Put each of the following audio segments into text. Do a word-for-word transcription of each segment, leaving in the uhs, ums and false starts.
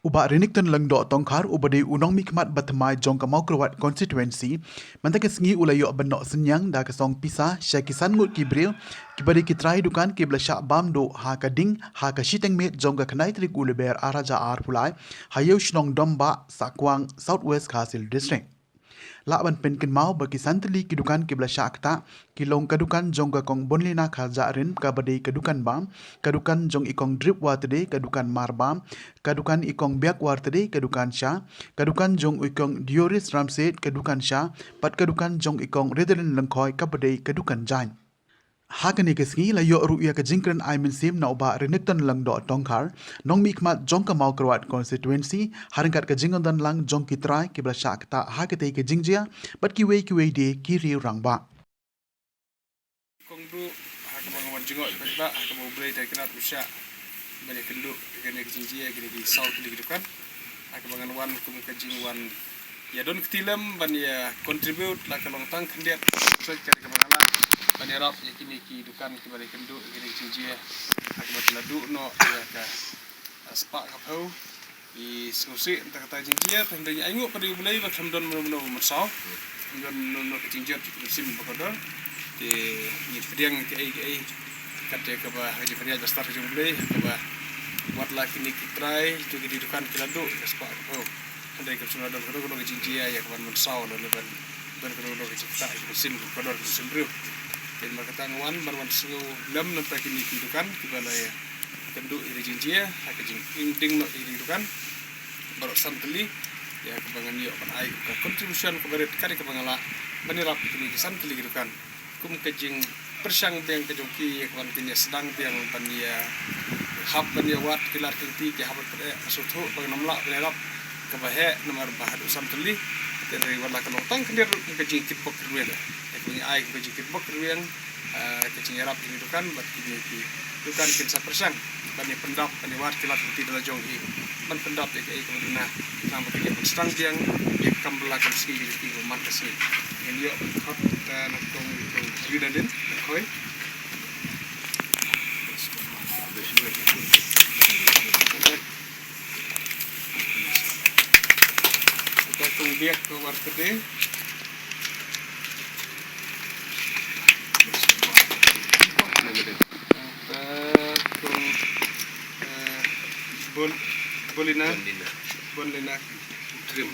U Bah Renikton Lyngdoh Tongkhar, uba dei u nongmihkhmat ba thymmai jong ka Mawkyrwat Constituency, mynta ka sngi u la ïoh ban noh synñiang da ka song pisa sha ki san ngut ki briew kiba dei ki trai dukan kiba la shah bam duh ha ka ding ha ka shiteng miet jong ka khyndai tarik u Lber ar hajar arphew lai, ha Ïew Shnong Dombah, Sakwang, South West Khasi Hills District. Lah ban pynkynmaw ba ki san tylli ki dukan kiba la shah ktah ki long ka dukan jong ka Kong Bonlina Kharjahrin kaba dei ka dukan bam, ka dukan jong i Kong Drip Wartede ka dukan mar bam, ka dukan i Kong Biak Wartede ka dukan sha, ka dukan jong i Kong Dioris Ramset ka dukan sha, bad ka dukan jong i Kong Ridelin Lyngkhoi kaba dei ka dukan jaiñ. Ha kane ka sngi la ïoh ruh ïa ka jingkren ai mynsiem na u Bah Renikton Lyngdoh Tongkhar, nongmihkhmat jong ka Mawkyrwat Constituency, ha ryngkat ka jingdon lang jong ki trai kiba la shah ktah ha katei ka jingjia bad kiwei kiwei de ki riew rangbah. Kong Bru, ha kaba nga wan jngoh ïa ka ba ha kaba U Blei te kynat u shah ban ïakynduh ïa kane ka jingjia, kine ki saw tylli ki dukan, ha kaba ngan wan kum ka jingwan ïa don kti lem ban ïa contribute la ka long tang khyndiat, ka kaba nga lah ban ïarap ïa kine ki dukan kiba la ïakynduh ïa kine ki jingjia, ha kaba ki la duh noh ïa ka, ah, spah ka phew. I sngewsih nta kata jingjia, tang dei ainguh pat ïa U Blei ba khlem don mano mano mynsaw, khlem don mano mano ka jingjia ki mynsiem ba kordor. Te ngi pdiang kaei kaei kat ïa kaba ha ka jingpynïaid ba stad ka jong U Blei, kaba wat la kine ki trai, to kine ki dukan ki la duh ïa ka spah ka phew. Hynrei kam shym la don kano kano ka jingjia ïa ka ban mynsaw lane ban don kano kano ka jingktah ïa ka mynsiem ka kordor ka mynsiem briew. Te namar kata nga wan ban wan sngew lem na bynta kine ki dukan kiba la ïakynduh ïa ka jingjia ha ka jingding noh ïa ki dukan baroh san tylli, ïa kaba ngan ïoh ban ai ka contribution kaba rit kat ïa kaba nga lah ban ïarap ïa kine ki san tylli ki dukan. Kum ka jingpyrshang biang ka jong ki ïa kaban kin ïa sdang biang ban ïa hap ban ïa wad ki lad ki lynti, ki hap ban pyneh, sngewthuh ba ngam lah ban ïarap kaba heh namar ba haduh san tylli. Te hynrei wat la ka long tang khyndiat ruh kum ka jingkitbok kyrwiang, ïa kaba ngi ai kum ka jingkitbok kyrwiang, ah, ka jingïarap kine ki dukan bad kine ki dukan kin sa pyrshang ban ïa pyndap, ban ïa wad ki lad ki lynti da la jong hi, ban pyndap ïa kaei kaba duna, khnang ba kin ïa pynsdang biang ïa ka kam bylla kam sngi ka jong ki man ka sngi. Ngin ïoh ban khot, eh, na kong, kong Ridalin Lyngkhoi. Kong Biak Wartede. Kong, eh, Bol-, Bolina. Bonlina. Bonlina. Trim.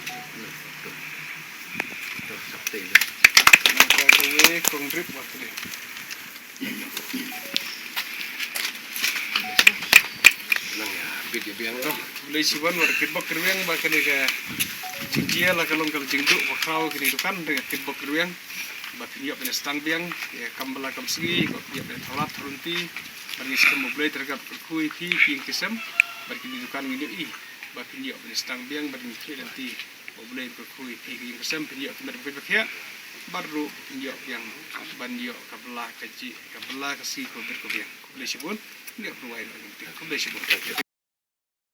Kong Drip Wartede. Nang ïa bit ïa biang to. Khublei shibun, wat kitbok kyrwiang ba kane ka jingjia la ka long ka jingduh ba khraw kine ki dukan, da ka kitbok kyrwiang ba phin ïoh ban ïa sdang biang ïa ka kam bylla kam sngi, ba phin ïoh ban ïa thaw lad thaw lynti, ba ngin skhem U Blei te ryngkat kyrkhu ïa phi ki ïing ki sem, ba kine ki dukan ngin ïohi ba phin ïoh ban ïa sdang biang, ba ngin ïohi lynti. Ba U Blei un kyrkhu ïa phi ki ïing ki sem, phin ïoh ki met ba khiah, bad ruh phin ïoh biang ban ïoh ka bylla ka jingkit, ka bylla ka sngi kaba bit kaba biang. Khublei shibun. Phin ïoh pynwai noh ïa ka. Khublei shibun.